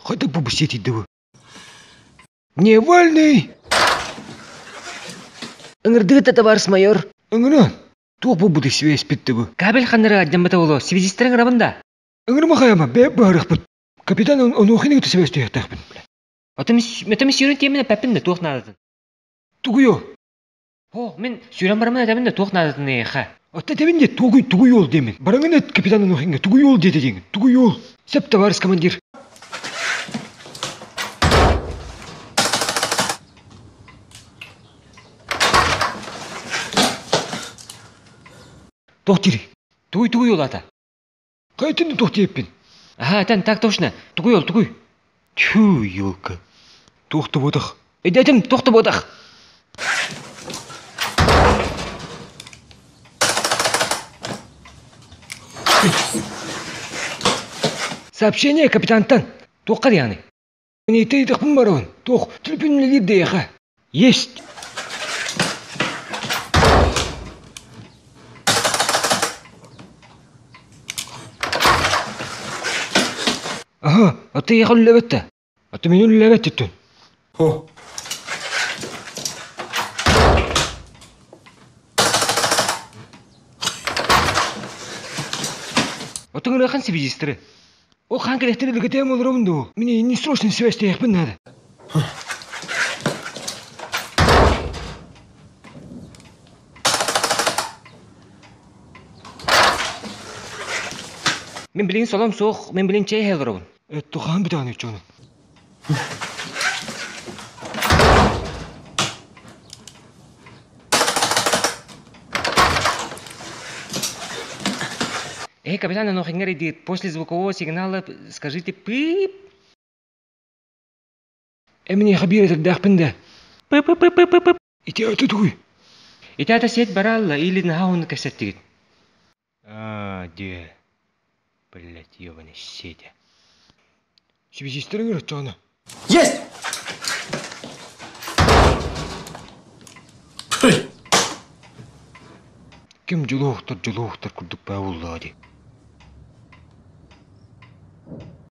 Хайдах бу сиэтийдэ бу? Дневальный! Ыҥырдыгыт да табаарыс майор. Ыҥыран. Туох буолбутуй связьпит да бу? Кабель ханнары алдьаммыта буолуо, связистары ыҥырабын да? Ыҥырыма хайама, бэйэм быһаарыахпыт. Капитан Онуохины кытта связьтыахтаахпын. Ото мин сүүрэн тиэммин эппэппин да туох наадатын. Тугуйо? О, мин сүүрэн бараммын этэбин да туох наадатын эйиэхэ. Отто этэбин диэ, тугуй тугуй ол диэмин. Бараҥын эт капитан Онуохиҥҥа, тугуй ол диэтэ диэҥин, тугуй ол. Сөп, товарищ командир. Туох диирий? Тугуй тугуй ол ата? Хайатын туох диэппин? Аха, этэн так точно. Тугуй ол, тугуй? Тьфу, елка. Туох да буотах. Өйдөөтүм, туох да буотах. Сообщение капитантан. Туохха диэҕиний? Ниитэ ыйытыахпын барабын. Туох, түлүпүн үлэлиир дэйиэхэ. Есть! Аһа, аты эйиэхэ үлэлээбэт да? Аты мин үлэлээбэт диттин. Хо. Отуҥ ырыахан связистры. Ол хаан кэлэхтэр илгэтээм олоробун дуу? Мин не срочно связьтиэхпин наада. Мин билигин солом суох, мин билигин чэй иһэ олоробун. Э, тухаан бүтэҕин үччүгүн. Эй, капитан Анохингер идит, после звукового сигнала скажите пып. Эминиэхэ биир этэрдээхпин да. Пып-пып-пып-пып. Ити аты тугуй? Ити ата сет баралла или наһаа уһуннук кэпсэттигит? А, де. Блять, ебаный сеть. Связистериҥ ырыччаҕына. Есть! Ким дьулуохтар дьулуохтар курдук баа буоллаҕа дии.